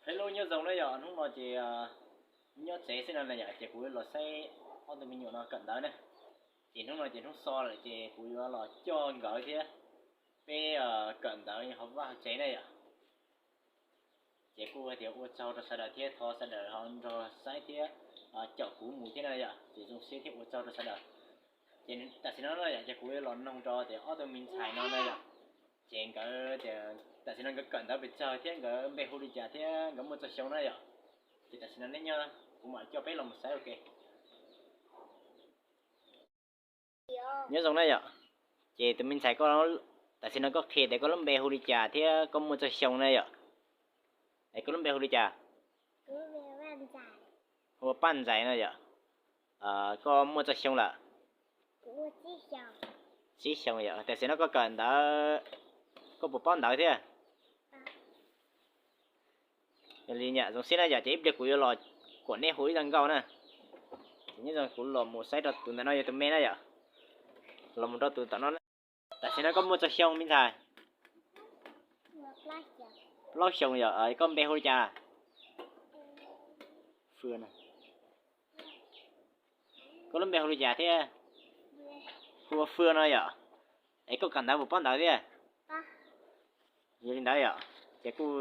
Hello, nyob zoo na yom, hnub no ces nyob tsev xwb no na yom, ces kuv los saib ob tug me nyuam no kawm ntawv na. Ces hnub no ces hnub so lawm ces kuv yuav los coj nkawd thiab peb kawm ntawv hauv vaj hauv tsev na yom. Ces kuj hais tias ua tsaug rau sawv daws thiab thov sawv daws ho nrog saib thiab caum kuv mus thiab na yom, ces zoo siab thiab ua tsaug rau sawv daws. Ces tam sim no no yom, ces kuv los noog rau tias ob tug me ntxhais no na yom, ces nkawd tias tam sim no nkawd kawm ntawv pes tsawg thiab nkawd npe hu li cas thiab nkawd muaj txoj xyoo na yom. Ces tam sim no nej nyob, kuv mam coj peb los mus saib ua ke. Nyob zoo na yom, ces tus me ntxhais koj, tam sim no koj qhia tias koj lub npe hu li cas thiab koj muaj txoj xyoo na yom. Es koj lub npe hu li cas? Hu ua Paj Ntxais no yom. Koj muaj txoj xyoo lawm? Tsib xyoo yom. Tam sim no koj kawm ntawv, koj puas paub ntawv thiab? Yog li zoo siab na yom, ces ib pliag kuv yuav los kuam nej hu ib zaj nkauj na. Ces nyob zoo kuv los mus saib rau tus ntawm no yog tus me na yom. Los mus rau tus tom no. Tam sim no koj muaj txoj xyoo me ntxhais? Plaub xyoo yom, koj npe hu li cas? Koj lub npe hu li cas thiab? Hu ua Fwj no yom. Es koj kawm ntawv puas paub ntawv thiab? Yog li ntawd yom, ces kuj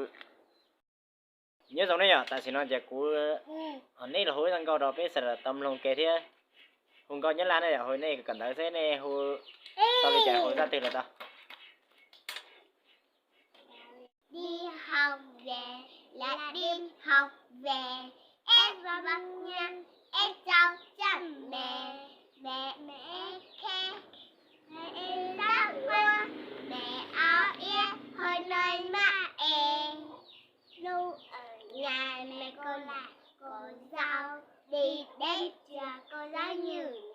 nyob zoo ne yom, tam sim no ces kuv, neb los hu ib zaj nkauj rau peb sawv daws tau mloog ke thiab. Hu nkauj Nyab Laj ne yom, hu nej kawm ntawv xwb nej hu tau li cas hu zaj twg los tau. Đi học về là đi học về, ép vấp nhăn, ép trao trách mẹ, mẹ mẹ khẽ, mẹ lắm mưa, mẹ áo yếm hơi nơi má e. Lúc ở nhà mẹ cô lại cô giáo, đi đến trường cô giáo nhường